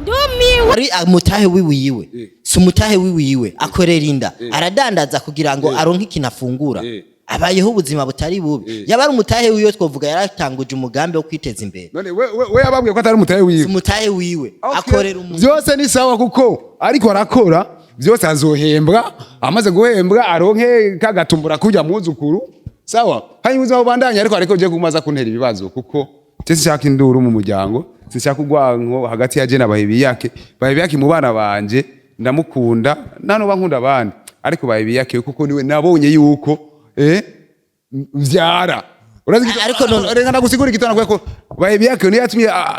Ndumiwe. Ari umutahe wiwiwe, si umutahe wiwiwe, akorera inda, aradandaza kugira ngo aronke ikintu afungura. Abayeho ubuzima butari bubi. Yaba ari umutahe wiwe, twovuga yaratanguje umugambi wo kwiteza imbere. None we yababwiye ko atari umutahe wiwe? Si umutahe wiwe, akorera umuntu. Byose ni sawa, kuko ariko arakora byose, azohembwa. Amaze guhembwa aronke kagatumbura kujya mwuzukuru, sawa. Hanyuma ubuzima bubandanye. Ariko je kumaza kuntera ibibazo, kuko je sinshaka induru mu muryango, sinshaka urwanko hagati ya je na Bahebiyake. Bahebiyake mu bana banje ndamukunda, nanoba nkunda abandi, ariko Bahebiyake kuko niwe nabonye yuko mvyara. Urazi Ariko none- reka ndagusigura igitana ko Bahebiyake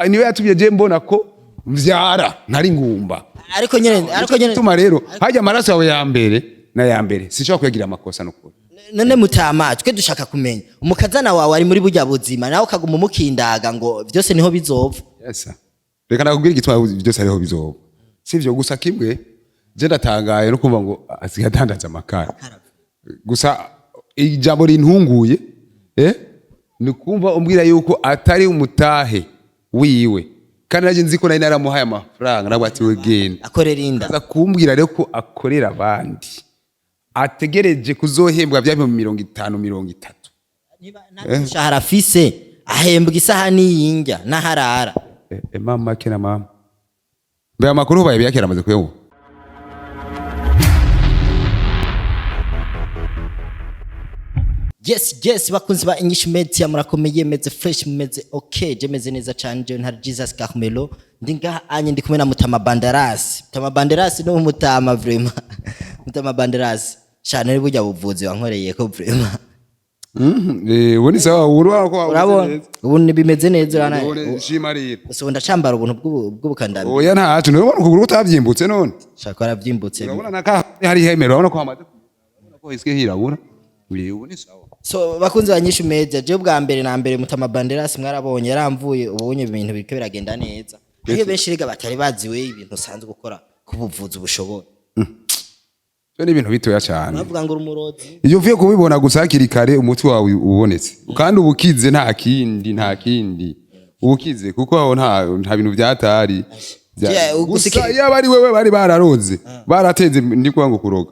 niyo yatumye je mbona ko mvyara ntari ngumba. Ariko nyene Tuma rero hajya amaraso yawe ya mbere na ya mbere, sinshobora kuyagira amakosa nukuri. None mutama, twe dushaka kumenya, umukazana wawe ari muri burya buzima, nawe ukaguma umukindaga ngo byose niho bizova? Yes. Reka ndakubwira igituma byose ariho bizoba. Sivyo gusa kimwe, je ndatangaye no kumva ngo asigaye adandaza amakara. Gusa ijambo rintunguye ni kumva umbwira yuko atari umutahe wiwe, kandi naje nzi ko nari naramuhaye amafaranga, nabwo ati we genda. Akorera inda. Aza kumbwira rero ko akorera abandi, ategereje kuzohembwa bya 50 30. Umushahara afise, ahembwa isahani y'indya n'aharara. Mama kena mama, mbe amakuru ubaye biyakera amaze kuyabona. Yes, bakunzi ba English Media, murakomeye, meze fresh, meze okay, je meze neza cyane. Je ntari Jesus Carmelo, ndi ngaha anye ndi kumwe na Mutama Banderas. Mutama Banderas ni umutama vraiment. Mutama Banderas cyane, burya buvuzi wankoreye ko vraiment. Ubu ni sawa, ubu urabona ko Urabona ubu ni bimeze neza, urabona. Ubu shima rero. Gusa ubu ndacambara ubuntu bw'ubukandami. Oya, ntacu, nurabona ukuguru kutabyimbutse none? Shaka warabyimbutse. Urabona naka hari hemero, urabona ko hamaze, urabona ko hiswe hirabura. Ubu ni sawa. So bakunzi ba Nyishu Media, je bwa mbere na mbere Mutama Banderas mwarabonye yaramvuye, ubonye ibintu biriko biragenda neza. Iyo benshi rega batari baziwe ibintu usanzwe gukora ku buvuzi bushoboye. Byo ni ibintu bitoya cyane. Bavuga ngo uri umurozi. Iyo uvuye kubibona gusa hakiri kare, umuti wawe ubonetse kandi ubukize, nta kindi, nta kindi, ubukize, kuko aho nta bintu byatari. Yeah, Gusa yaba ari wewe bari bararoze barateze, ndi kuvuga ngo kuroga,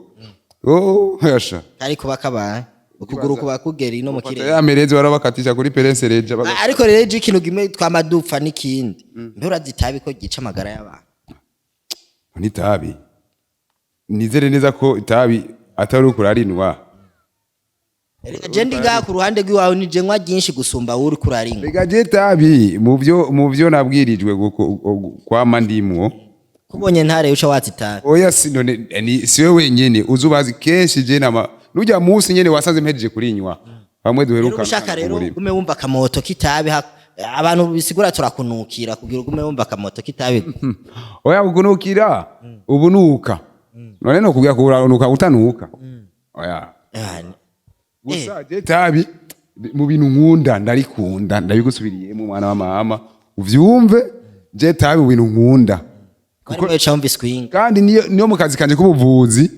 oh yasha. Ariko bakabaye ukuguru kuba kugera ino mu kirere. Ya merezi barabakatisha kuri perensereja. Ariko rero je ikintu gimwe twama dupfa n'ikindi, mbe urazi itabi ko ryica amagara y'abantu? N'itabi, nizere neza ko itabi atari ukurarinwa. Reka je ndi ngaha ku ruhande rw'iwawe, nije nywa ryinshi gusumba wowe uriko urarinywa. Reka je itabi mu byo nabwirijwe kwama ndimwo. Kubonye ntare uca watsa itabi. Oya, si none ni siwe wenyene uzubazi kenshi, je nama nujya munsi nyene wasanze mpejeje kurinywa bamwe Rero duheruka. ushaka rero ugume wumva akamoto k'itabi, abantu bisigura turakunukira kugira ugume wumva akamoto k'itabi. Oya, ukunukira ubunuka, none no kubwira ko uranuka utanuka, oya. Ah, Gusa je tabi mu bintu nkunda, ndarikunda, ndabigusubiriyemo mwana wa mama, uvyumve, je tabi mu bintu nkunda. Kuko uca wumva iswinga. Kandi niyo mu kazi kanje k'ubuvuzi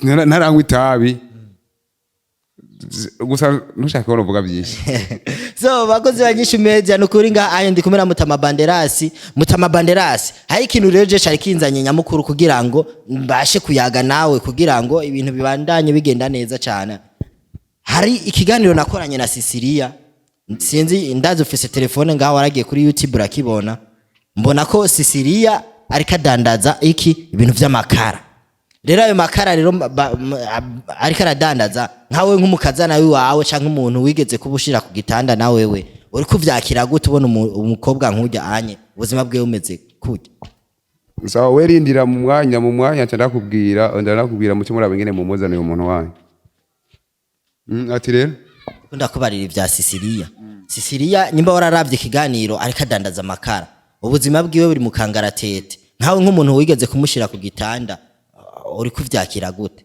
ntarangwa itabi. Gusa ntushake ko novuga byinshi. So bakozi ba Nyinshi Media, nukuri nga ayo ndi kumwe na Mutama Banderasi. Mutama Banderasi, hari ikintu rero je cari kinzanye nyamukuru kugira ngo mbashe kuyaga nawe, kugira ngo ibintu bibandanye bigenda neza cyane. Hari ikiganiro nakoranye na Sicilia, sinzi, ndazi ufise telefone ngaho, waragiye kuri YouTube urakibona. Mbona ko Sicilia ariko adandaza iki, ibintu vy'amakara. Rero ayo makara rero ariko aradandaza, nkawe nk'umukazana wiwawe canke umuntu wigeze kuba ushira ku gitanda, na wewe uri kuvyakira gute ubona umukobwa nk'urya anye ubuzima bwiwe bumeze kurya? Sawa, we rindira mu mwanya nca ndakubwira muce muraba ingene mumuzaniye umuntu wanyu. Ati rero Ndakubarira ibya Sicilia. Sicilia, nyimba wararavye ikiganiro, ariko adandaza amakara, ubuzima bwiwe buri mu kangaratete. Nkawe nk'umuntu wigeze kumushira ku gitanda, uri kuvyakira gute?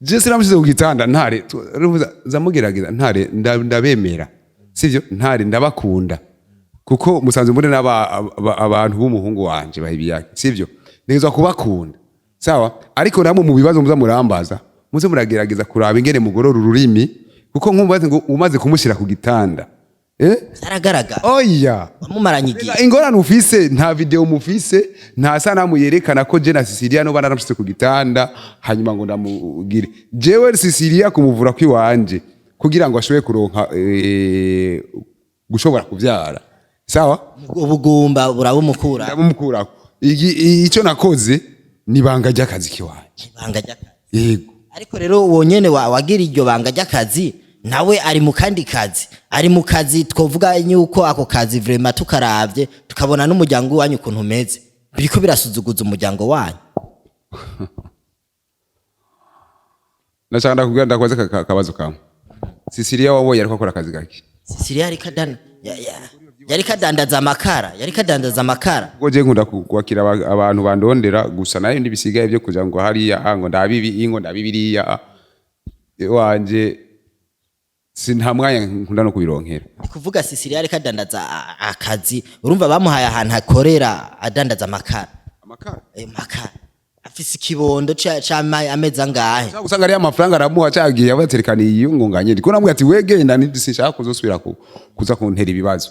Je sinamushyize ku gitanda ntare, ruvuza zamugerageza ntare, ndabemera, sivyo? Ntare ndabakunda kuko musanzwe muri abantu b'umuhungu wanje bahibiyake, sivyo? Nigezwa kubakunda, sawa. Ariko namwe mu bibazo muza murambaza, muze muragerageza kuraba ingene mugorora ururimi, kuko nkumva ngo umaze kumushyira ku gitanda. Eh? Byaragaragara. Oya. Wamumaranye igihe. Ingorane ufise, nta video mufise, nta sanamu yerekana ko je na Cecilia no naramushyize ku gitanda hanyuma ngo ndamugire. Jewe Cecilia kumuvura kwiwanje kugira ngo ashobore kuronka gushobora kuvyara, sawa? Ubugumba burabumukura. Ndabumukurako. Icyo nakoze ni banga ry'akazi kiwanje. Ibanga ry'akazi. Yego. Ariko rero uwo nyene wagira iryo banga ry'akazi nawe ari mu kandi kazi, ari mu kazi twovuga yuko ako kazi vraiment tukaravye tukabona n'umuryango wanyu ukuntu umeze, biriko birasuzuguza umuryango wanyu. Nashaka ndakubwira, ndakwaze akabazo kamwe. Cecilia wabonye ariko akora akazi gake? Cecilia yariko adandaza amakara, yariko adandaza amakara. Ubwo je nkunda kwakira abantu bandondera gusa, nayo ndi bisigaye byo kuja ngo hariya ngo ndabibi ngo ndabibiriya wanje si nta mwanya nkunda no kubironkera. Ni kuvuga Cecilia yariko adandaza akazi, urumva bamuhaye ahantu akorera adandaza amakara. Amakara? Ayo makara afise ikibondo c'amezi angahe? Ushaka gusanga ariya amafaranga aramuha cagiye abaterekaniye iyo ngo nganye ndiko namubwira ati we genda sinshaka kuzosubira kuza kuntera ibibazo.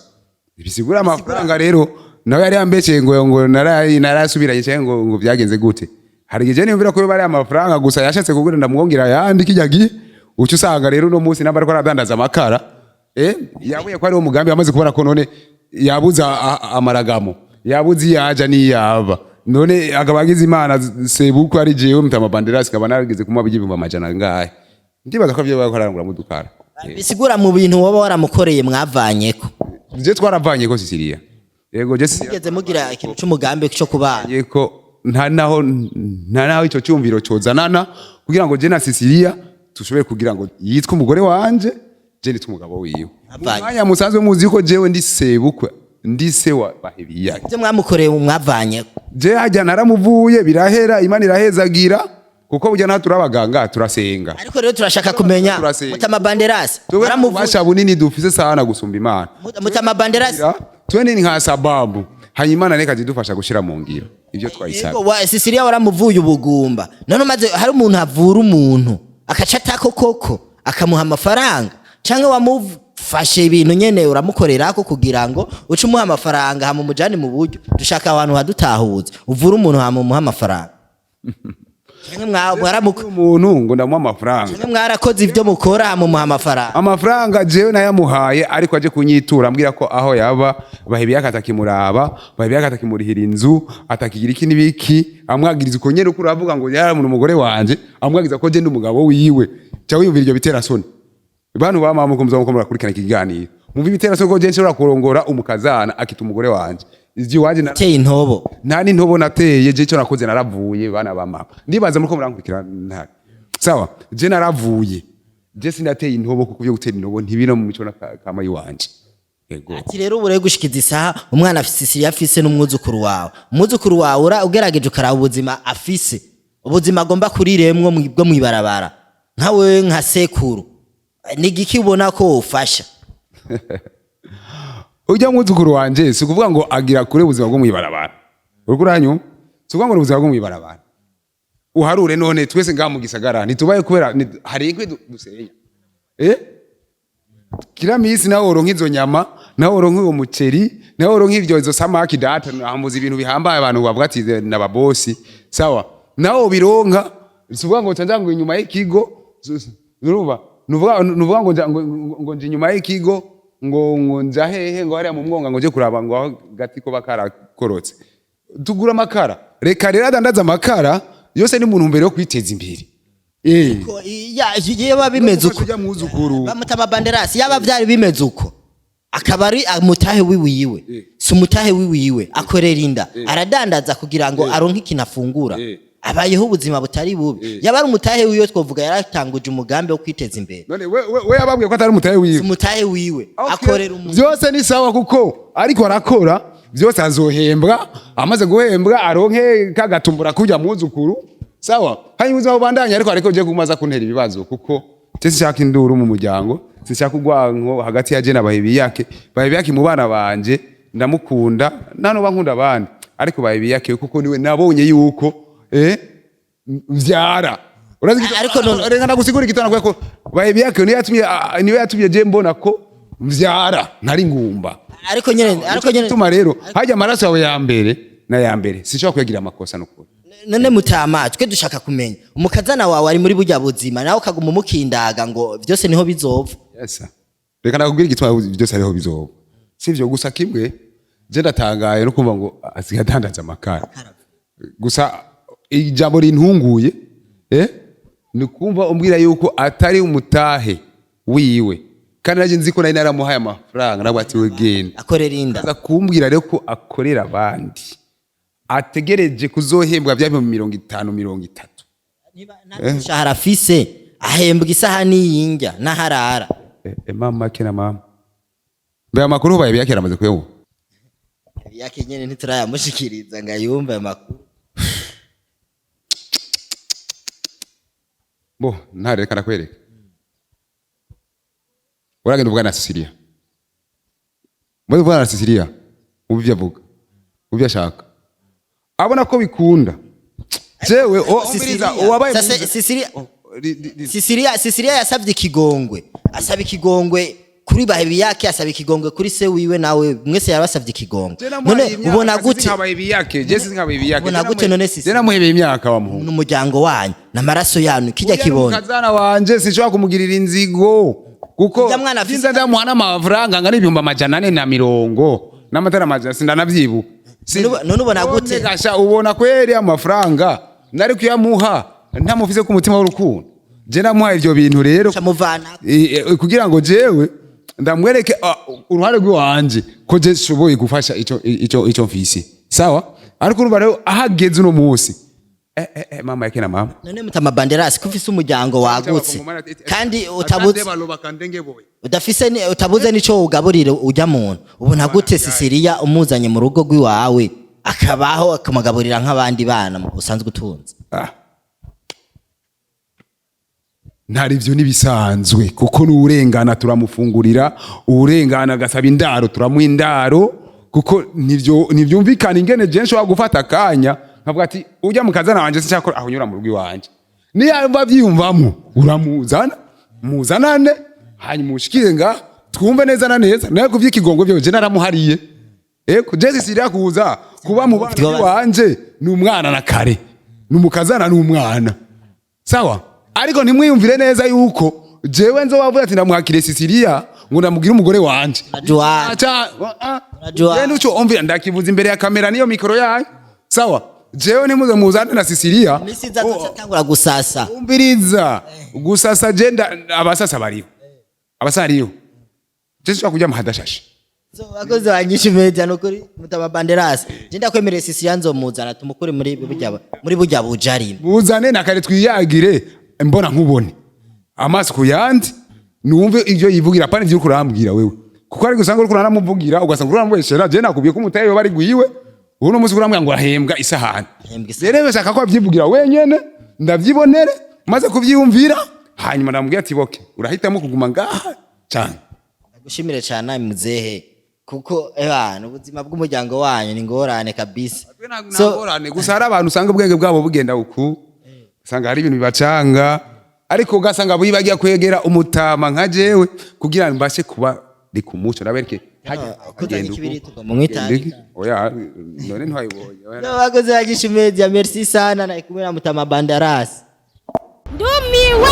Bisigura amafaranga rero nawe yari yambeshe ngo narayasubiranye canke ngo byagenze gute. Hari igihe niyumvira ko bari amafaranga gusa yashatse kugira ndamwongera ayandi kijya gihe, uca usanga rero uno munsi namba ariko aradandaza amakara, yabuye ko ari wo mugambi yamaze kubona ko none yabuze amaragamo, yabuze iyaja n'iyava, none akaba agize Imana sebukwe ari jewe Mutama Banderas akaba narigeze kumuha 100,000 ngahe, ndibaza ko vyo bariko arangura mudukara. Bisigura mu bintu woba waramukoreye mwavanyeko. Je twaravanye ko Cecilia, yego je Cecilia. Mugeze mugira ikintu c'umugambi co kubana? Yego, nta naho ico cyumviro cozanana kugira ngo je na Cecilia tushobore kugira ngo yitwe umugore wanje, je nitwe umugabo wiwe. Avanye. Mwanya musanzwe muzi ko jewe ndi sebukwe, ndi se wa Bahebiyake. Ivyo mwamukoreye mwavanyeko. Je hajya naramuvuye birahera, Imana irahezagira, kuko burya nta turabaganga turasenga. Ariko rero turashaka kumenya Turasenga. Mutama Banderas Tuwe waramuvuye. ububasha bunini dufise sana gusumba Imana. Mutama Banderas. Twe ni nka sababu, hanyuma Imana reka zidufasha gushira mu ngiro ivyo twayisaba. Yego, wa Cecilia waramuvuye ubugumba, none umaze hari umuntu avura umuntu akaca atako koko akamuha amafaranga, canke wamufashe ibintu nyene uramukorerako kugira ngo uce umuha amafaranga hama umujane mu buryo? Dushaka abantu hadutahuza uvura umuntu hama umuha amafaranga, canke Umuntu ngo ndamuha amafaranga? Canke mwarakoze ivyo mukora hama umuha amafaranga? Amafaranga jewe nayamuhaye ariko aje kunyitura ambwira ko aho yaba Bahebiyake atakimuraba, Bahebiyake atakimurihira inzu, atakigira iki n'ibiki, amwagiriza uko nyene uko uravuga ngo yaramuna umugore wanje, amwagiriza ko je ndi umugabo wiwe. Ca wiyumvira ivyo bitera soni, bantu ba mama mukomeza muko murakurikirana ikiganiro, mumva ibitera soni ko je nshobora kurongora umukazana akita umugore wanje ivyo iwanje Teye intobo. Nta n'intobo nateye. Je icyo nakoze naravuye, bana ba mama, ndibaza muriko murankurikira ntari sawa. Je naravuye, je sinateye intobo kuko byo gutera intobo ntibino mu mico kama yiwanje, yego. Ati rero ubu rero gushikiza isaha umwana afise Cecilia afise n'umwuzukuru wawe, umwuzukuru wawe ugerageje ukaraba ubuzima afise, ubuzima agomba kuriremwo bwo mwibarabara, nka wewe nka sekuru ni igiki ubona ko wofasha? Ujya mwuzukuru wanje si ukuvuga ngo agira kure ubuzima bwo mwibarabara, uriko uranyumva? Si ukuvuga ngo ni ubuzima bwo mwibarabara. Uharure none twese ngaha mu gisagara ntitubaye kubera hari inkwi dusenya, kila misi nawe uronka izo nyama, nawe uronka uwo muceri, nawe uronka ivyo izo samaki, data namuzi ibintu bihambaye abantu bavuga ati n'ababosi, sawa, nawe ubironka. Si ukuvuga ngo nca ngo inyuma y'ikigo, urumva, nuvuga ngo ngo nja inyuma y'ikigo ngo nja hehe, ngo hariya mu mwonga ngo nje kuraba ngo aho gati ko bakarakorotse tugura amakara. Reka rero adandaza amakara yose ni mu ntumbero yo kwiteza imbere. Ko yaba bimeze uko. Ujya mwuzukuru. Bamutama Banderasi, yaba byari bimeze uko akaba ari umutahe wiwiwe, si umutahe wiwiwe, akorera inda, aradandaza kugira ngo aronke ikintu afungura, abayeho ubuzima butari bubi. Yaba ari umutahe wiwe twovuga yaratanguje umugambi wo kwiteza imbere. None we yababwiye ko atari umutahe wiwe? Si umutahe wiwe, akorera umuntu. Byose ni sawa kuko ariko arakora byose azohembwa, amaze guhembwa aronke kagatumbura kujya mwuzukuru, sawa, hanyuma ubuzima bubandanye. Ariko je kumaza kuntera ibibazo kuko je sinshaka induru mu muryango, sinshaka urwanko hagati ya je na Bahebiyake. Bahebiyake mu bana banje ndamukunda, nta nuba nkunda abandi, ariko Bahebiyake kuko niwe nabonye yuko mvyara. Urazi Ariko none- reka ndagusigura igitana kubera ko Bahebiyake niwe yatumye, niwe yatumye je mbona ko Mvyara ntari ngumba. Ariko nyene Tuma rero hajya amaraso yawe ya mbere na ya mbere, sinshobora kuyagira amakosa nukuri. None mutama, twe dushaka kumenya, umukazana wawe ari muri burya buzima, nawe ukaguma umukindaga ngo vyose niho bizova. Yes. Reka nakubwira igituma byose ariho bizoba. Sivyo gusa kimwe, je ndatangaye no kumva ngo asigaye adandaza amakara. Gusa ijambo rintunguye ni kumva umbwira yuko atari umutahe wiwe, kandi naje nzi ko nari naramuhaye amafaranga, nabwo ati: "We genda." Akorera inda. Aza kumbwira rero ko akorera abandi, ategereje kuzohembwa bya 50,000, 30. Shahara afise, ahembwa isahani y'indya n'aharara. Mama kena mama, mbe amakuru baye byakera amaze kuyabona? Yake nyene ntiturayamushikiriza ngo ayumve ayo makuru. Bo ntare, reka ndakwereka. Uragenda uvugana na Cecilia, muri uvugana na Cecilia, umva ivyo avuga, umva ivyo ashaka, abona ko bikunda. Jewe umviriza, uwabaye Cecilia. Oh, Cecilia yasavye ikigongwe, asaba ikigongwe kuri Bahebiyake, asaba ikigongwe kuri se wiwe, nawe mwese yarabasavye ikigongwe. Je namuhaye None imyaka, ubona sinzi gute? nkabaye ibiyake, je sinzi nkabaye ibiyake. Ubona Je gute none Cecilia? Je namuhebeye imyaka wa muhungu. N'umuryango wanyu n'amaraso yanyu kijya Uriya ni kibonye. umukazana wanje, sinshobora kumugirira inzigo kuko Ujya mwana afise- nzinza ndamuha n'amafaranga angana 420,000 n'amatara 400, sindanavyibuka. None ubona gute? None gasha, ubona kweri amafaranga nari kuyamuha ntamufise ku mutima w'urukundo? Je namuhaye ivyo bintu rero Camuvana. Kugira ngo jewe ndamwereke uruhare rw'iwanje ko je nshoboye gufasha ico mfise, sawa. Ariko urumva rero ahageze uno munsi, mama yake na mama. None mutama Banderas, ko ufise umuryango wagutse kandi utabuze udafise utabuze nico ugaburira ujya muntu, ubona gute Cecilia umuzanye mu rugo rw'iwawe, akabaho, akamugaburira nk'abandi bana usanzwe utunze? Ah. Ntari ivyo nibisanzwe, kuko n'uwurengana turamufungurira, uwurengana agasaba indaro turamuha indaro, kuko nivyo ntivyumvikana ingene je nshobora gufata akanya nkavuga ati ujya mu kazana wanje sinshaka ko ahunyura mu rugo iwanje. Niyo avyiyumvamo uramuzana, muzanane, hanyuma ushikire nga twumve neza na neza. Nawe kuvy'ikigongo vyo je naramuhariye. Eko je Cecilia kuza kuba mu bana iwanje ni umwana na kare, ni umukazana, ni umwana, sawa. Ariko ntimwiyumvire neza yuko jewe nzobavuga ati ndamwakire Cecilia ngo ndamugire umugore wanje. Unajua. Acha. Unajua. Genda uco umvira, ndakivuza imbere ya kamera niyo mikoro yayo, sawa. Jewe nimuze muzane na Cecilia. Imisi iza tuzatangura gusasa. Umviriza, gusasa je abasasa bariho, abasasa ariho, je sinshobora kuryama hadashashe. So bakozi ba Nyinshi Media, nukuri mutama Banderas, je ndakwemereye Cecilia nzomuzana, tumukure muri burya bujarimo. Muzane na kare twiyagire mbona nkubone amaso ku yandi, numve ivyo yivugira, pana ivyo uriko urambwira wewe, kuko ari gusanga uriko uranamuvugira, ugasanga uramubeshera. Je nakubwiye ko umutahe yoba ari gwiwe, uno munsi urambwira ngo ahembwa isahani. Ahembwa isahani. Rero bashaka ko avyivugira wenyene, ndavyibonere maze kuvyiyumvira, hanyuma ndamubwira ati: "Boke urahitamo kuguma ngaha cyane." Ndagushimire cyane muzehe, kuko ebana ubuzima bw'umuryango wanyu ni ngorane kabisa. So ngorane gusa hari abantu usanga ubwenge bwabo bugenda uku, usanga hari ibintu bibacanga, ariko ugasanga bibagiye kwegera umutama nka jewe kugira ngo mbashe kuba ndi ku muco, nabereke Kuzana ikibiriti ugomba mwitabi. Oya, none ntwayibonye, oya. No, bakozi ba Nyinshi Media, merci sana, nari kumwe na mutama Banderas. Ndumiwe.